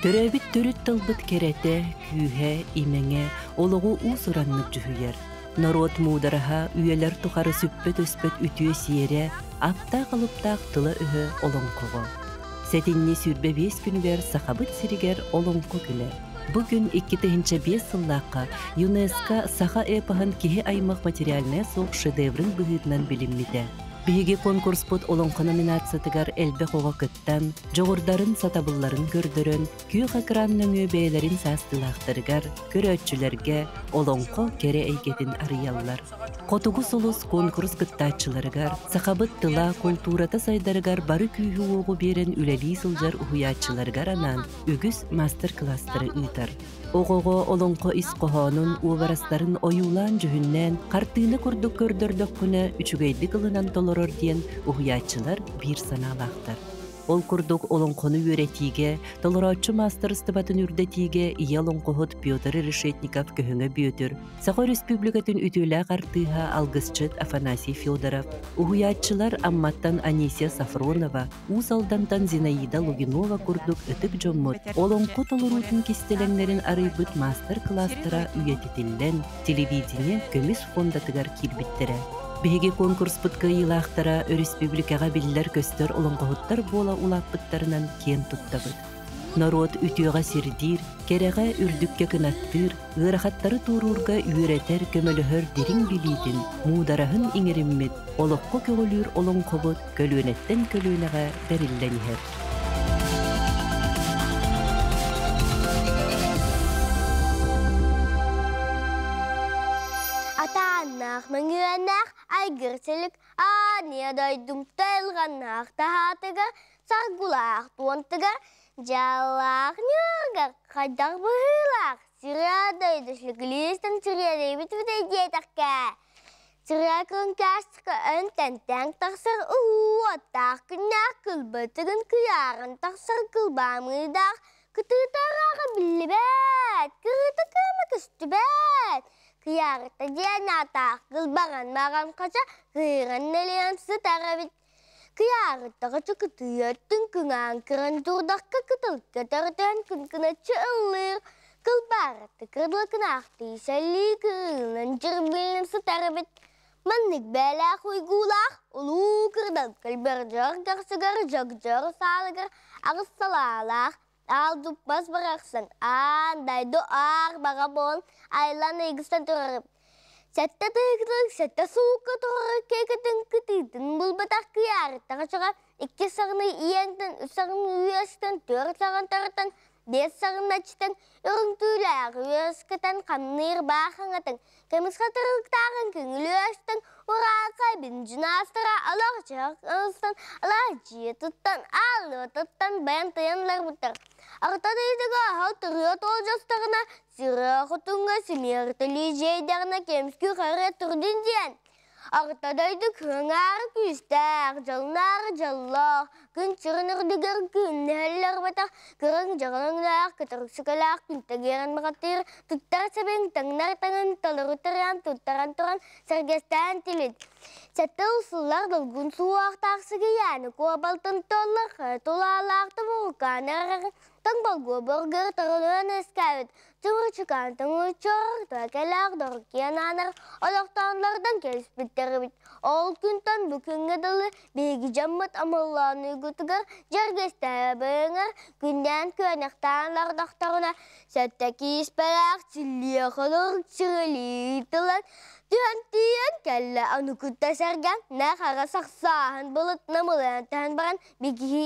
Төрөөбүт төрүт тылбыт кэрэтэ, күүһэ, имэҥэ олоҕу уус-ураннык дьүһүйэр. Норуот муудараһа үйэлэр тухары сүппэт-өспөт үтүө сиэрэ, аптаах-алыптаах тыла-өһө олоҥхоҕо. Сэтинньи 25 күнүгэр Сахабыт сиригэр Олоҥхо күнэ. Бу күн 2005 сыллаахха ЮНЕСКО саха эпоһын киһи аймах материальнай суох шедеврин быһыытынан билиммитэ. Биһиги конкурспут олоҥхо номинациятыгар элбэх оҕо кыттан, дьоҕурдарын, сатабылларын көрдөрөн, күөх экран нөҥүө бэйэлэрин саастыылаахтарыгар, көрөөччүлэргэ олоҥхо кэрэ эйгэтин арыйаллар. Хотугу сулус куонкурус кыттааччыларыгар сахабыт тыла, култуурата сайдарыгар бары күүһү-уоҕу биэрэн үлэлии сылдьар уһуйааччыларыгар анаан үгүс маастар-кылаастары ыытар. Оҕоҕо олоҥхо ис хоһоонун, уобарастарын ойуулаан-дьүһүннээн, хартыына курдук көрдөрдөххүнэ үчүгэйдик ылынан толорор диэн уһуйааччылар биир санаалаахтар. Ол курдук олоҥхону үөрэтиигэ, толорооччу маастарыстыбатын үрдэтиигэ ийэ олоҥхоһут Петр Решетников Көһөҥө Бүөтүр, Саха Өрөспүүбүлүкэтин үтүөлээх артыыһа алгысчыт Афанасий Федоров, уһуйааччылар Амматтан Анисия Сафронова, Уус Алдантан Зинаида Лугинова курдук ытык дьоммут олоҥхо толоруутун кистэлэҥнэрин арыйбыт маастар-кылаастара үйэтитиллэн, телевидение көмүс фондатыгар киирбиттэрэ. Биһиги конкурспут кыайыылаахтара өрөспүүбүлүкэҕэ биллэр-көстөр олоҥхоһуттар буола улааппыттарынан киэн туттабыт. Норуот үтүөҕэ сирдиир, кэрэҕэ үрдүккэ кынаттыыр, ыарахаттары туоруурга үөрэтэр, көмөлөһөр дириҥ билиитин, муудараһын иҥэриммит, олоххо көҕүлүүр олоҥхобут көлүөнэттэн көлүөнэҕэ бэриллэн иһэр. Атааннаах, мөҥүөннээх, айгыр силик, аанньа дойдум тылҕаннаах таһаатыгар, саргылаах туонтыгар, дьаллаах ньыыргар хайдах быһыылаах сирэ дойду сүгүлүүстэн сүрүөлүүбүт бүтэй диэтэххэ Сырыакын-кааска өн-тэнтэҥ тахсар уһуу-уоттаах күннээх кылбытыгын кыйаарын тахсар кылбаамыыдаах кытыыта ырааҕа биллибэт, кырыыта кыама көстүбэт. Кыйаарыта диэн аатаах кылбаҕан маҕан хача кыыран нэлийэн сытар эбит. Кыйаарыттаҕа чыкытыйыаттын кыҥаан кыран турдахха кытылга төрөтөөн кынкыначчы ыллыыр, кылбаарыта кырдылыкынаахтыы сэллии кырыылан дьырбыылан сытар эбит. Маннык бээлээх уйгуулаах улуу кырдал көлбөрдьөр көхсүгэр дьогдьор саалыгар аҕыс салаалаах аал дуппас барахсан аан дойду аар баҕа буолан айлан ыйгыстан турар Сэттэ тыһыгытык сэттэ суукка турар кэкэтин кытыытын булбатах кыйаарыттаҕа чаҕа икки саҕаны иэнтэн, үс саҕаны үөстэн, түөрт саҕын тарытан, биэс саҕын аччытан, үрүҥ түүлээх үөскэтэн хамныыр баахаҥатын, көмүс хатырыктааҕын көҥүл үөстэн, ураакай биндьин аастара алах чаһах ылыстан, алах дьиэ туттан, ааллыа туттан байан тыйан ларбыттар. Арта дойдуга аһал тырыа тоолдьостоҕуна, сыра хотуҥҥа симиэртэлии дьиэйдэҕинэ кэмскүү харыа турдун диэн Орто дойду кыаҥаары күүстээх, дьоллоох дьоллоох, күн сирин үрдүгэр күннэһэллэрбэтэх, кырыҥ дьаҕылаҥнаах, кытарыксыкалаах күнтэгиэрэн баҕатыыр, туттар сэбиҥ, таҥнар таҥын, толору тырыан, туттаран туран, сэргэстээн тилит. Сэттэ сыллар долгун суоҕахтаах сыгыйааны куобалтан толлар, тулаалаах тумулукаан эрэрин, Таҥ болгуо боргыр тарылыан үөскээбит Чуҥурчукаан тоҥуйчор туһакэлээх доруккиэн аанар олохтооннордон кэлиспиттэр эбит. Ол күнтэн бу күҥҥэ дылы биһиги дьоммут амыллаан уйгутугар дьэргэстэһэ күннээн күөнэхтээн олордохторуна сэттэ кииспэлээх силлиэ холур сирилии тылан Түһэн тиийэн кэллэ, аны кытта сэргэн, нэ хара сахсааһын былыт намылыйан түһэн баран биһиги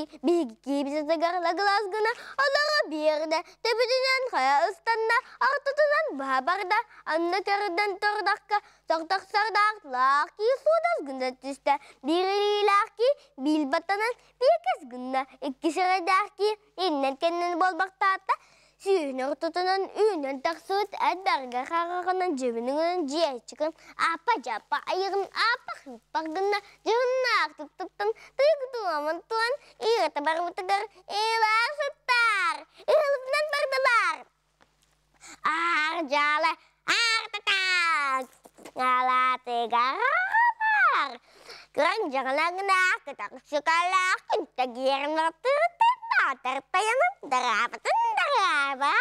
киһибитигэр лагылас гына олоро биэрдэ, төбөтүнэн хайа ыстанна, ортотунан быһа барда, анны көрдөн турдахха сордох-сордоох лаах кии суудас гына түстэ, биир илиилээх кии биил баттанан биэкэс гынна, икки сирэйдээх кии иннэн-кэннин буолбахтаата, Сүүһүн ортотунан үүнэн тахсыбыт эт бэргэ хараҕынан дьүһүнүнэн дьиэччикин аппа-дьаппа айыгын ааппах-ыыппах гына дьоһуннаахтык туттан тыыгытыламан туон иирэтэ барбытыгар ыылаах сыттаар ыһылытынан бардылар аар дьаала аар-татаак алаатыгар кыран дьаҕалаҥнаах кытахсыкалаах күнтэгиэрин тыртан тартайанын дараабытын дара. Арба,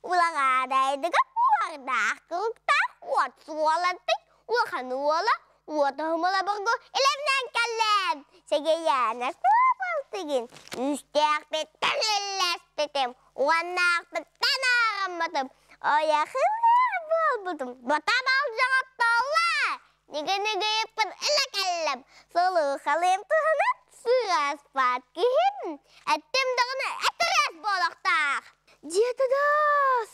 улаҕаадайдыга уордаах кылыктаах уот суолаттый улахан уола уот оһумула бургу илэмнээн кэллэм. Сэгэйээнэ суопалтыгын үстээхпиттэн үллэспитим, уоннаахпыттан ааҕыммытым, ойахын буолбутум, бота балдьаҕатталла. Ниги-нигийиппин илэ кэллэм, сылыыхалыым туһунан сыаспат киһим, эттим даҕаны этэрээс буолуохтаах. Дьиэтэ да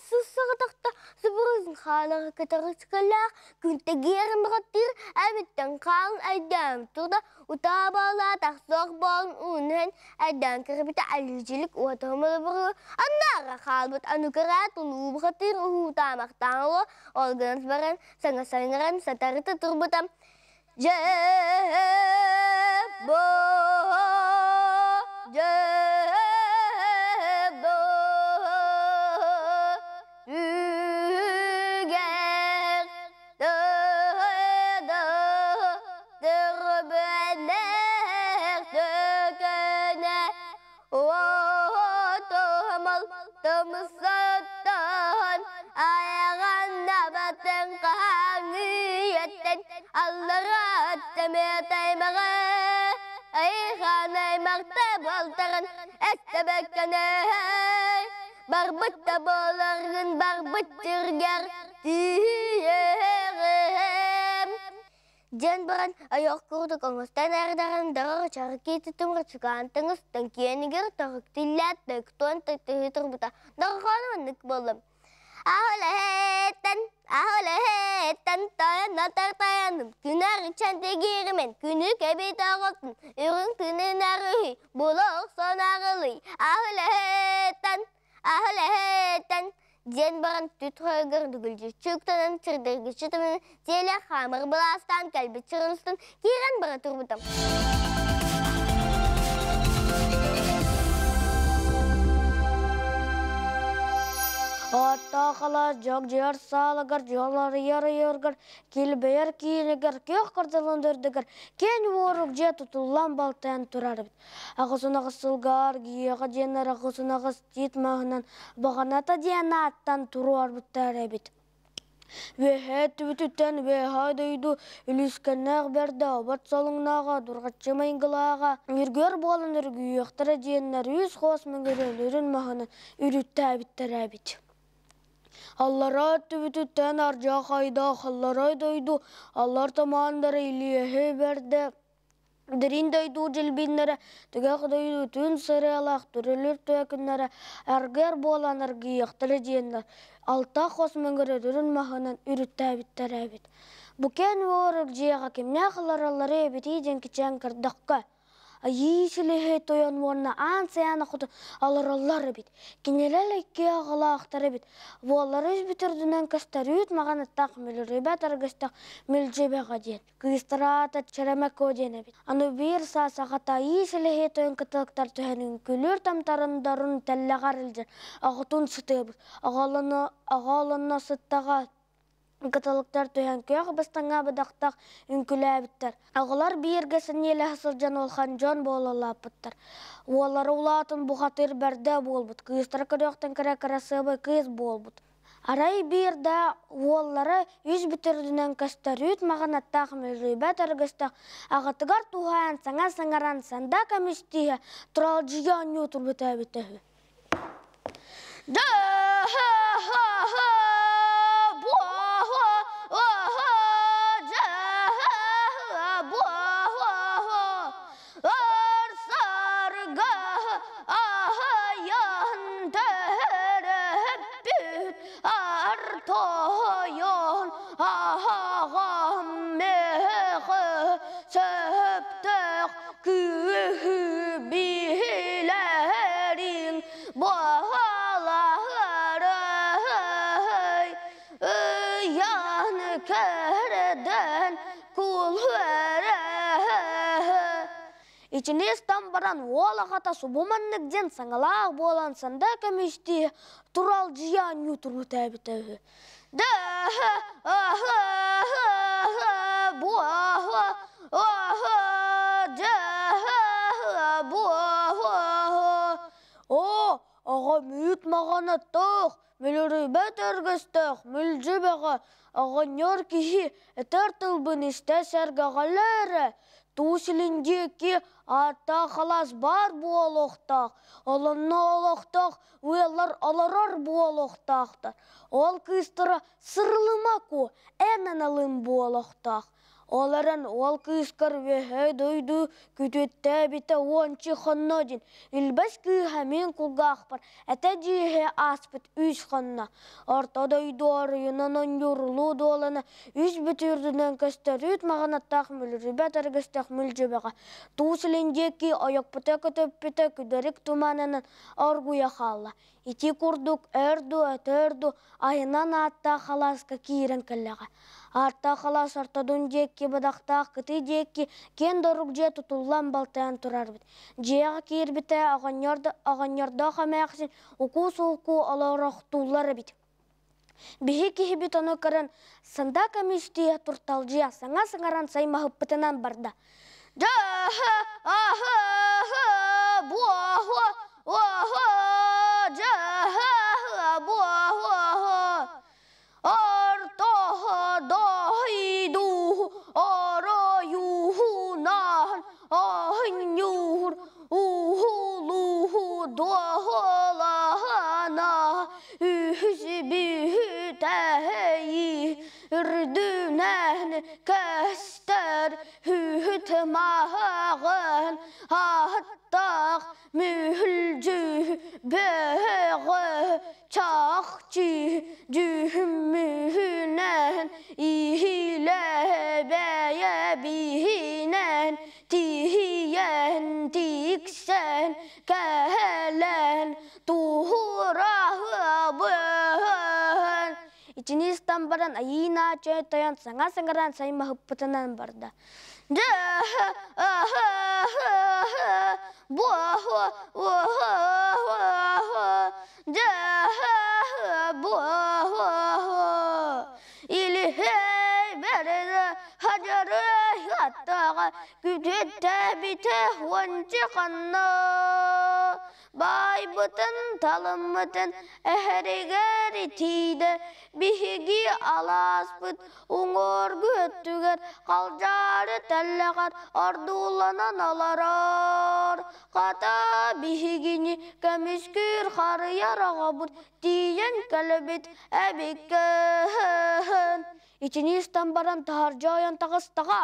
сыссаҕатахта субурузун хаалаҕа кытарыскалаах күнтэгиэрин баҕаттыыр эбиттэн хаалын айдаан турда утаабалаатах суох буолан уунан айдаан кырбыта алүүчүлүк уотуһумулубуру аннаара хаалбыт анукараа тулуу бухатыыр уһуутаамахтаан ол гынан баран саҥа саҥаран сатарыта турбута дьэ бо дьэ бо үгэр төрбөнөр төкөнө Уотуһумал тумсуттан айаҕаннабатын хаһаҥыйаттан аллара тэмэтаймаҕа айханаймахта балтаран эстэбэккэнэһэй барбыт да буоларгын барбыт түргэр тиийэҕим Диэн баран ойох курдук оҥостон эрдэҕин дорор чарыкии тутумра чугаан таҥастан киэнигэр тоһук тиллээт тыктуон тыһыы турбута дорҕооно маннык буоллум Аһылэһэттэн, аһылэһэттэн тайанна тартайаным, күнэр ичэн тигиримин, күнү кэбит оҕотун, үрүҥ тыынын арыһый, була охсон аҕылый, аһылэһэттэн, аһылэһэттэн, диэн баран түт хойгор дүгүлдьүччү үктэнэн сирдэргиччи түмүн тиэлэ хаамыр былаастаан кэлбит сирин киирэн бара турбутум. Оттоохолор дьогдьуйар саалыгар, дьуоларыйар ыйыргар, килбэйэр киинигэр, күөх кырдалын үрдүгэр киэн уорук дьиэ тутуллан балтайан турар эбит. Аҕысын аҕыс сылга аргыйыаҕа диэннэр аҕысын аҕыс тиит маһынан баҕаната диэн ааттан туруорбуттар эбит. Үөһээ өттүбүтүттэн үөһээ дойду үлүскэннээх бэрдэ обот солуҥнааҕа, дурҕаччы майгылааҕа, үргүөр буолан үргүйүөхтэрэ диэннэр үс хос мөҥүрүөлэрин маһынан үрүттээбиттэрэ эбит. Аллараа өттүбүтүттэн ардьаах айдаах аллараа дойду аллар томоонноро илиэһи бэрдэ Дириҥ дойду дьилбиннэрэ, түгэх дойду түн сырыалаах түрүлүр түөкүннэрэ аргыар буолан аргыйыахтара диэннэр алта хос мөҥүрүтүрүн маһынан үрүттээбиттэрэ эбит. Бу кэн уорук дьиэҕэ кимнээх олороллоро эбитий диэн кичээн көрдөххө, Айыы силиһи тойон уонна аан сайаана хоту олороллор эбит. Кинилэр икки аҕалаахтар эбит. Буоллары үс үрдүнэн көстөрүүт маҕаныттах мүлүрүбэт аргыстах мүлдьүбэҕэ диэн. Кыыстара аата Чэрэмэко диэн эбит. Аны биир саас аҕата айыы силиһи тойон кыталыктар түһэн үҥкүүлүүр тамтарындарын тэллэҕэр илдьэн аҕатын сытыабыт. Аҕа олонно сыттаҕа кыталыктар түһэн күөх бастаҥҥа быдахтах үҥкүүлээбиттэр. Аҕалар бииргэ сэниэлэһэ сылдьан улахан дьон буолалааппыттар. Уоллара улаатан бухатыыр бэрдэ буолбут, кыыстара көрүөхтэн кэрэ кырасыабай кыыс буолбут. Арай биирдэ уоллара үс бүтүрдүнэн көстөрүүт маҕанаттаах мүлүрүйбэт аргыстаах аҕатыгар туһаайан саҥа саҥаран санда көмүстүүһэ туралдьыйа оонньуу турбута эбитэ үһү. Аһайан артоһойон аһаҕам меһэ сөптөөх күүһү биһилэһэрин баһалаһарай ыйан кэрдэн кулһэрэ Итини истэн баран уол аҕата субу маннык диэн саҥалаах буолан санда көмүстүү туралдьыйа оонньуу турбута эбитэ үһү. Оо, оҕо Аҕам үүт маҕанаттаах, мүлүрүйбэт өргөстөөх, мүлдьү бөҕө, оҕонньор киһи этэр тылбын истэ сэргэҕэлээ эрэ, туус илин диэки ааттаах алаас баар буолуохтаах, олонно олохтоох ыаллар олорор буолуохтаахтар, ол кыыстара Сырылыма Куо эн аналыҥ буолуохтаах. Ол эрэн уол кыыскар үөһээ дойду күтүөттээбитэ уонча хонно диэн Илбэс кыыһа мин кулгаахпар этэ дьиэһэ ааспыт үс хонно. Орто дойду оройунан онньуурулуу дуолана үс бүтүрдүнэн көстөрүүт маҕанаттаах мүлүрүбэт аргыстаах мүлдьүбэҕэ туус илин диэки ойоппута көтөппүтэ күдэрик туманынан оргуйа хаалла. Ити курдук өр дуу, өтөр дуу айынан ааттаах алааска киирэн кэллэҕэ. Ааттаах алаас ортодун диэки бадахтаах кытыы диэки киэн дорук дьиэ тутуллан балтайан турарбыт. Дьиэҕэ киирбитэ оҕонньордоох эмээхсин укуу-сулкуу олорохтууллар эбит. Биһи киһибит ону көрөн сандаа көмүстүү турталдьыйа саҥа саҥаран саймаһыппытынан барда. Дьэ-һэ, аһы-һы, буоһу, уоһу, дьэ-һэ, буоһу, ортоһо дойдуһу, оройуһунаһын, оһынньуур, уһулуһу, дуоһулаһана, үһүс бүһүтэһэйи, үрдүнэн көстөр Хүүһүт маһаҕын аһыттах мүһүлдьү бөҕө чахчы дьүһүммүһүнэн иһилэ бэйэ биһинэн тиһийэн тиксэн кэлэн туһураһыбын. Итини истэн баран Айыына чөй тойон саҥа саҥаран саймаһыппытынан барда. Күтүттэбитэ уонча ханна Баайбытын, талыммытын эһэригэр итиидэ биһиги алааспыт уҥуоргу өттүгэр халдьаары тэллэҕэр ордууланан олорор. Хата биһигини көмүскүүр харыйар оҕобут тиийэн кэлэбит эбиккин. Итини истэн баран таһырдьа ойон таҕыстаҕа.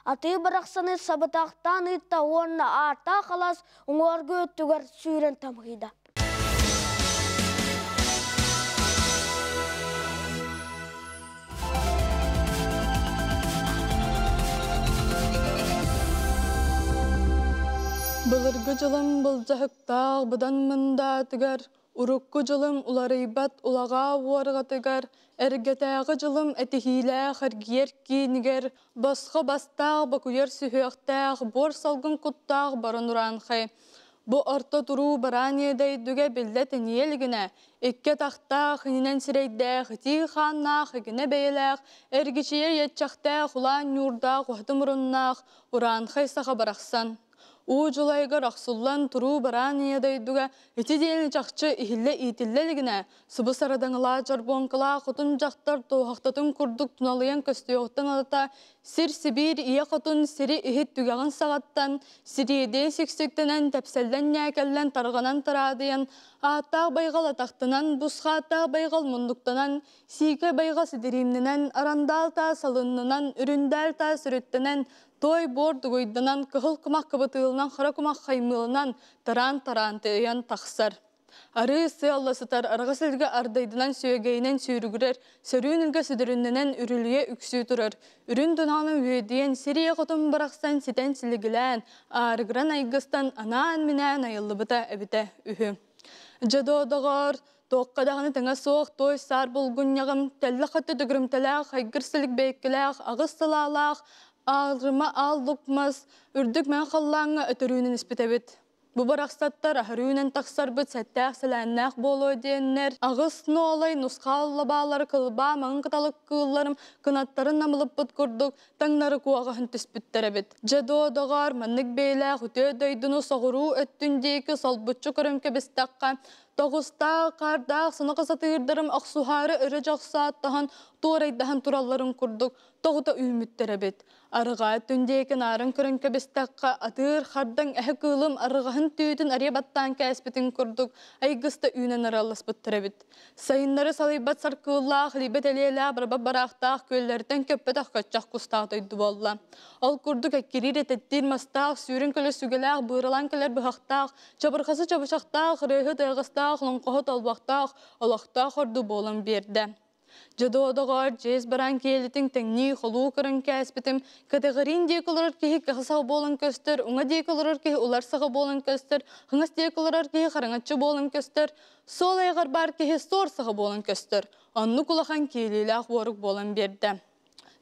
Атыы барахсаны сабытахтаан ыытта уонна аартаах алаас уҥуоргу өттүгэр сүүрэн тамыйда. Былыргы дьылым былдьаһыктаах быдан мындаатыгар, урукку дьылым уларыйбат улаҕаа уорҕатыгар, эргэтээҕи дьылым этиһиилээх эргийэр киинигэр, босхо бастаах бокуйар сүһүөхтээх, буор салгын куттаах баран ураанхай. Бу орто туруу бараан иэдэйдүгэ биллэ тэнийэ илигинэ, икки атахтаах, ининэн сирэйдээх, итии хааннаах, игинэ бэйэлээх, эргичийэ иэччэхтээх, улаан ньуурдаах, уһаты муруннаах, ураанхай саха барахсан. Уу дьулайыгар охсуллан туруу бараан ийэ дойдуга ити диэни чахчы иһиллэ-иитиллэ илигинэ, субу сарадаҥылаа чорбуоҥкалаах хотун дьахтар туоһахтатын курдук туналыйан көстүөҕүттэн ылата сир-сибиир ийэ хотун сири иһит түгэҕин саҕаттан сириэдиэн сиксиктэнэн тэпсэллэн ньээкэллэн тарҕанан тараадыйан ааттаах байҕал атахтанан бусхааттаах байҕал муннуктанан сиикэ байҕал сидириимнэнэн арандаал таас алыннанан үрүндээл таас үрүттэнэн Той буор дугуйданан, кыһыл кумах кыбытыылынан, хара кумах хаймыылынан тараан-тараан тыйан тахсар. Арыы сыалла сытар араҕас илгэ ардайдынан сүөгэйинэн сүүрүгүрэр, сөрүүн илгэ сүдүрүннэнэн үрүлүйэ үксүү турар. Үрүн тунааны үөдүйэн, сирийэ хотун барахсан ситэн силигилээн, аарыгыран айгыстан анаан-минээн айыллыбыта эбитэ үһү. Дьэ доҕор, туохха даҕаны тэҥэ суох туой саар булгунньаҕым, тэллэх өттө төгүрүмтэлээх, айгыр силик бэйэккэлээх, аҕыс салаалаах, аалрыма аал лук мас, үрдүк мэҥэ халлааҥҥа өтөрүүнэн испитэбит. Бу барахсаттар аһарүүнэн тахсарбыт сэттээх-сэлээннээх буолуо диэннэр, аҕыс нуолай нусхаал лабаалары кылбаа маҥан кыталык кыылларым кынаттарын намылыппыт курдук таҥнары куоҕаһын түспүттэр эбит. Дьэ дуо, доҕоор, маннык бэйэлээх үтүө дойдуну соҕуруу өттүн диэки солбуччу көрөн кэбистэххэ, Тоҕустаах, хаардаах сынаҕа сатыырдарым охсуһаары өрө дьохсоотtoһон, туорайдаһан туралларын курдук тоҕута үүммүттэр эбит. Арҕаа өттүн диэки наарын көрөн кэбистэххэ, атыыр хардаҥ эһэ кыылым арҕаһын түүтүн арыйа баттаан кээспитин курдук айгыста үүнэн аралласпыттар эбит. Сайыннары салайбат саркыыллаах, илийбэт элиэлээх, барбат бараахтаах күөллэртэн көппөтөх көччөх кустаах дойду буолла. Ол курдук эккириир этэттиир мастаах, сүүрүн көлө сүгэлээх, быыралаан кэлэр быһахтаах, чабырҕасы чабычахтаах, ырыаһыт ыаҕастаах, олоҥхоһут олбохтоох, олохтоох ордуу буолан биэрдэ. Дьодуодоҕор дьиэс бараан киэлитин тэҥнии холуу көрөн кээспитим, кэтэҕириин диэки олорор киһи кыһа саҕа буолан көстөр, уҥа диэки олорор киһи улар саҕа буолан көстөр, хаҥас диэки олорор киһи хараҥаччы буолан көстөр, суол айаҕар баар киһи суор саҕа буолан көстөр. Оннук улахан киэлиилээх уорук буолан биэрдэ.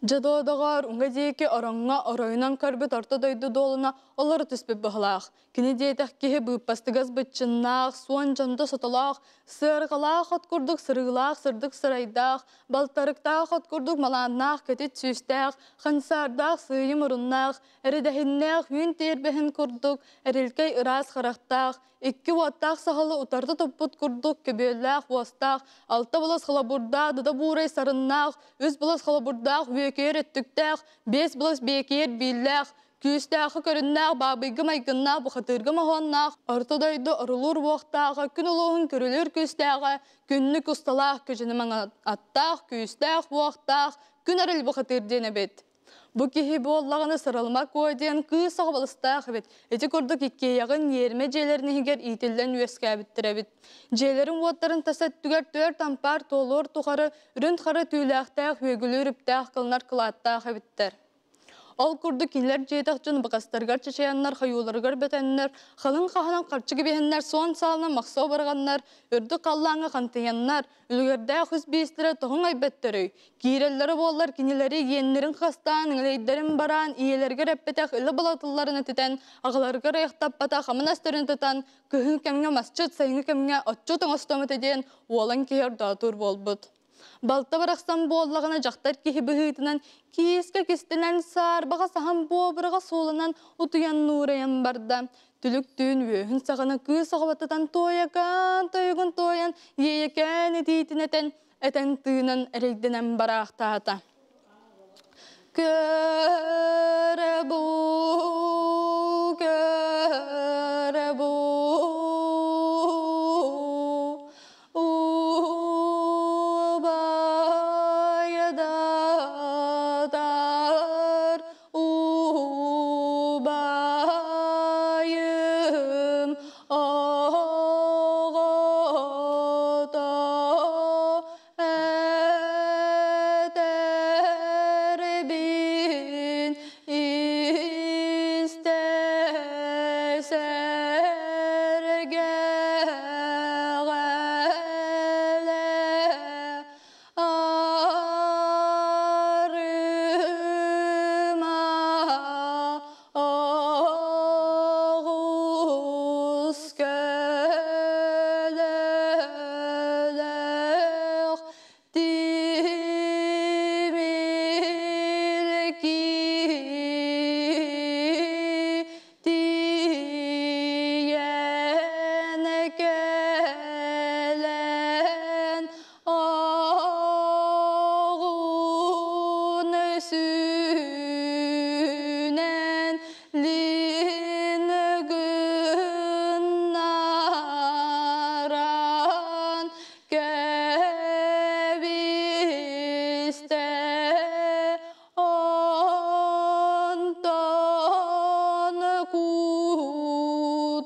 Дьодуодоҕор уҥа диэки ороҥҥо оройунан көрбүт орто дойду дуолуна олоро түспүт быһылаах. Кини диэтэх киһи быыппастыгас быччыннаах, суон дьондо сотолоох, сыарҕалаах от курдук сырыылаах сырдык сырайдаах, балтарыктаах от курдук малааннаах кэтит сүүстээх, хансаардаах сыыйы муруннаах, эрэдэһиннээх үүн тиэрбэһин курдук эрилкэй ыраас харахтаах, икки уоттаах саһылы утарыта туппут курдук көбүөллээх уостаах, алта былас халабурдаах дыда буурай сарыннаах, үс былас халабурдаах үөкэйэр өттүктээх, биэс былас биэкэйэр бииллээх, күүстээхи көрүннээх, баабыйга майгыннаах, бухатыырга моһуоннаах, орто дойду орулуур уохтааҕа, күн улууһун көрүлүүр күүстээҕэ, күннүк усталаах, күдьүнү маҥан аттаах, күүстээх уохтаах, күн арыл бухатыыр диэн эбит. Бу киһи буоллаҕына сыралыма куо диэн кыыс оҕо балыстаах эбит. Ити курдук иккиэйэҕин иэримэ дьиэлэрин иһигэр иитиллэн үөскээбиттэр эбит. Дьиэлэрин уоттарын тас өттүгэр түөрт ампаар туолуор тухары үрүн хара түүлээхтээх үөгүлүүр үптээх кылынар кылааттаах эбиттэр. Ол курдук кинилэр дьиэтэх дьон бакастарыгар чачайаннар, хойууларыгар бөтөннөр, халыҥ хаһанан харчы кэбиһэннэр, суон саалынан махса барҕаннар, үрдүк халлааҥҥа хантыйаннар, үлүгэрдээх үс биистэрэ тоһуҥ айбэттэрүй, киирэллэрэ буоллар кинилэри иэннэрин хастаан, ыҥылайдарын бараан, ийэлэригэр эппэтэх илэ балатылларын этитэн, аҕаларыгар айахтаппатах аман астарын тутан, кыһын кэмҥэ масчыт, сайыҥҥы кэмҥэ отчут оҥостуом этэ диэн уолан киһи ордоотуур буолбут. Балта барахсан буоллаҕына дьахтар киһи быһыытынан киискэ кистэнэн саарбаҕа саһан буобураҕа сууланан утуйан нуурайан барда. Түлүк түүн үөһүн саҕана кыыс оҕобатытан туойакаан тойугун туойан иэйэкээн этиитин этэн этэн тыынан эрэйдэнэн бараахтаата. Көрө бу, көрө бу, Убайдар убайым оҕото этэрбин истэ сэргэҕэлэ арыма оҕус көлөлөөх тимир тиийэн кэлэн оҕун сүнэн лин гыннаран кэбистэ онтон кутум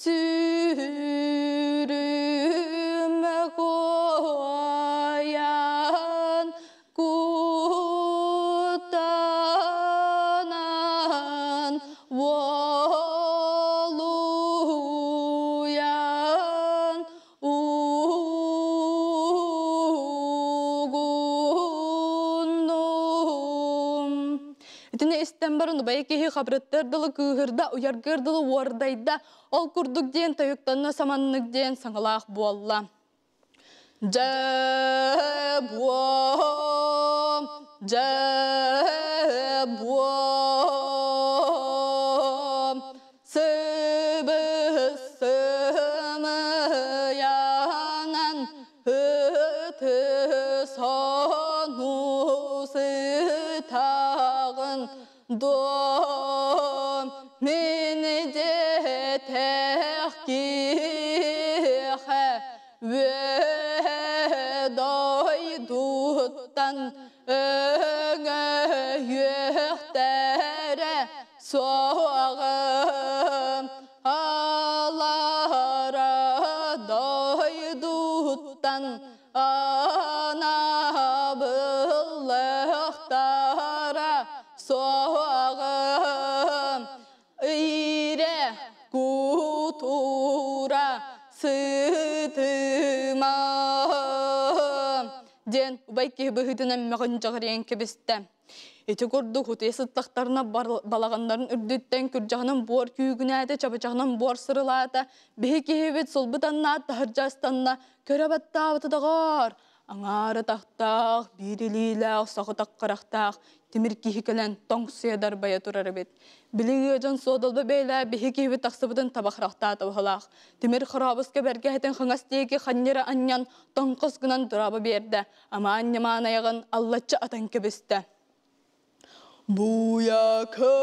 сүрүм куойан куттанан уолуйан угуннум. Итини истэн баран убай киһи хабырыттар дылы кыыһырда, уйаргыр дылы уордайда, ол курдук диэн тойуктанна саманнык диэн саҥалаах буолла. Дьэ буо, дьэ буо, сыбыс-сымыйа. Сону сытаҕын дуо мин диэтэх киһиэхэ үөһэ дойдуттан өҥөйүөхтэрэ суоҕа алара дойдуттан анабыллыахтара суоҕа иирэ кутура сытыма диэн убай киһи быһыытынан мөҕөн дьаҕырыйан кэбистэ. Ити курдук утуйа сыттахтарына балаҕаннарын үрдүттэн күрдьэҕинэн буор күүгүнээтэ, чабычаҕынан буор сырылаата, биһи киһибит сулбут аннаат таһырдьа ыстанна, көрө баттаабыта доҕоор, аҥаара тахтаах, биир илиилээх, соҕотох харахтаах тимир киһи кэлэн тоҥсуйа дарбайа турар эбит. Били ыадьан суодалба бэйэлээ биһи киһибит тахсыбытын табахрахтаата быһалаах. Тимир хорообуска бэргэһэтин хаҥас диэки ханньара анньан тоҥхос гынан тураба биэрдэ. Амаан-ньамаан айаҕын аллаччы атан кэбистэ. Буйака,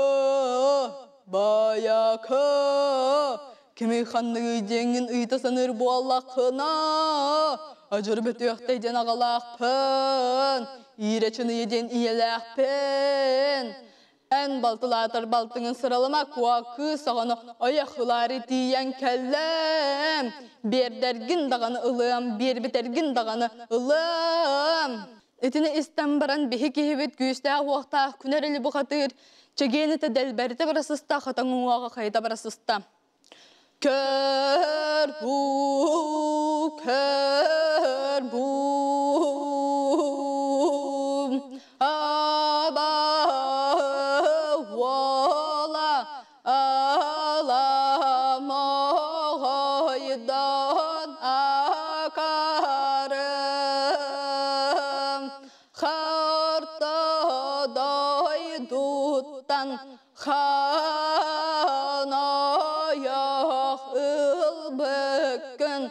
байака, кими ханныгый диэҥҥин ыйыта саныыр буоллаххына, адьыр бөтүөхтэй диэн аҕалаахпын, иирэ чыныйы диэн ийэлээхпин. Эн балтылаатар балтыҥын сыралыма куо кыыс оҕону ойох ылаары тиийэн кэллэм. Биэрдэргин даҕаны ылыам, биэрбитэргин даҕаны ылыам. Итини истэн баран биһи киһибит күүстээх-уохтаах күнэр или бухатыыр чэгиэнитэ дэлбэритэ бара сыста, хатаҥ уҥуоҕа хайыта бара сыста. Көр бу, көр бу, аба уола аламоҕойдон акарым харта дойдуттан Хаан ойох ылбыккын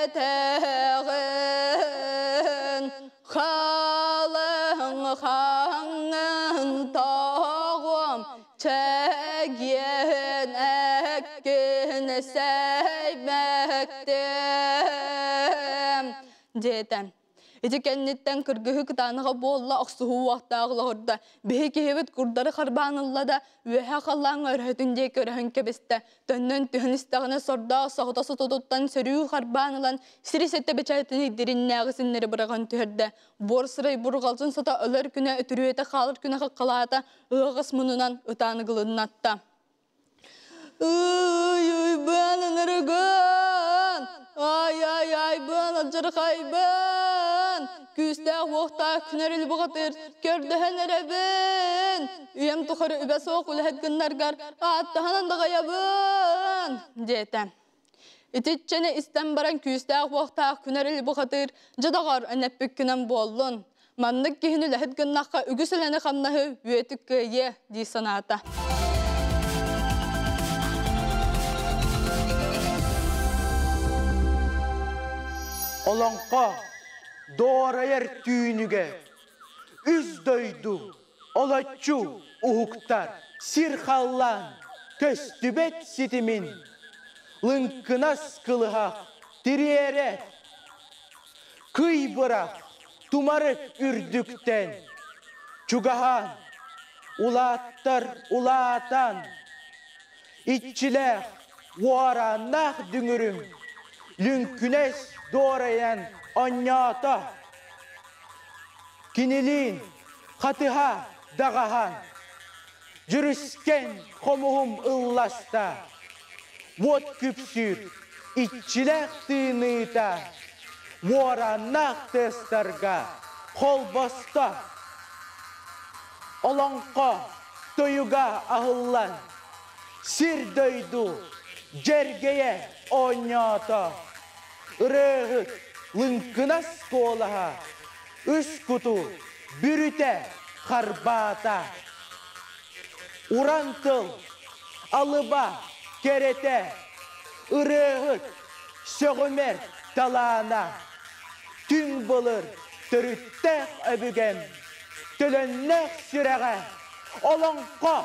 этэҕин, халыҥ хаҥын тоҕуом чэгиэн эккин сэймэктиэм диэтэ. Ити кэнниттэн кыргыһыы кытаанаҕа буолла, охсуһуу уохтаах олоһурда. Биһи киһибит курдары харбаан ылла да, үөһэ халлааҥҥа өрөһөтүн диэки өрөһөн кэбистэ. Төннөн түһэн истэҕинэ сордоох соҕото сототуттан сөрүү харбаан ылан, сири сэттэ бэчээтини дириннээҕи синнэри быраҕан түһэрдэ. Буор сырай бурҕалдьын сото өлөр күнэ үтүрүөтэ хаалар күнэ хаххалаата, ыаҕас мунунан ытаан ыгылыннатта. Ый-уйбан ынырыгын, ай-ай-айбын алдьархайбын, күүстээх уохтаах күнэрил бухатыыр көрдөһөн эрэбин, үйэм тухары үбэ суох үлэһит гыннаргар ааттаһан андаҕайабын, диэтэ. Итиччэни истэн баран күүстээх уохтаах күнэрил бухатыыр дьэ доҕор энэппиккинэн буоллун, маннык киһини үлэһит гыннахха үгүс үлэни-хамнаһы үөтүк кыайыа дии санаата. Олоҥхо дуорайар түүнүгэ үс дойду олоччу уһуктар сир-халлаан көстүбэт ситимин лыҥкынас кылыһах тириэрэ кый бырах тумарык үрдүктэн чугаһаан улааттар улаатан иччилээх уорааннаах дүҥүрүм лүҥкүнэс дуорайан онньоото кинилиин хатыһа даҕаһан дьүрүскэн хомуһум ылласта уот күпсүүр иччилээх тыыныыта уораннаах тыастарга холбосто олоҥхо тойуга аһыллан сир-дойду дьэргэйэ оонньоото ырыаһыт лыҥкынас куолаһа үс куту бүрүтэ харбаата уран тыл алыба кэрэтэ ырыаһыт сөҕүмэр талаана. Түҥ былыр төрүттээх өбүгэм, төлөннөөх сүрэҕэ, олоҥхо!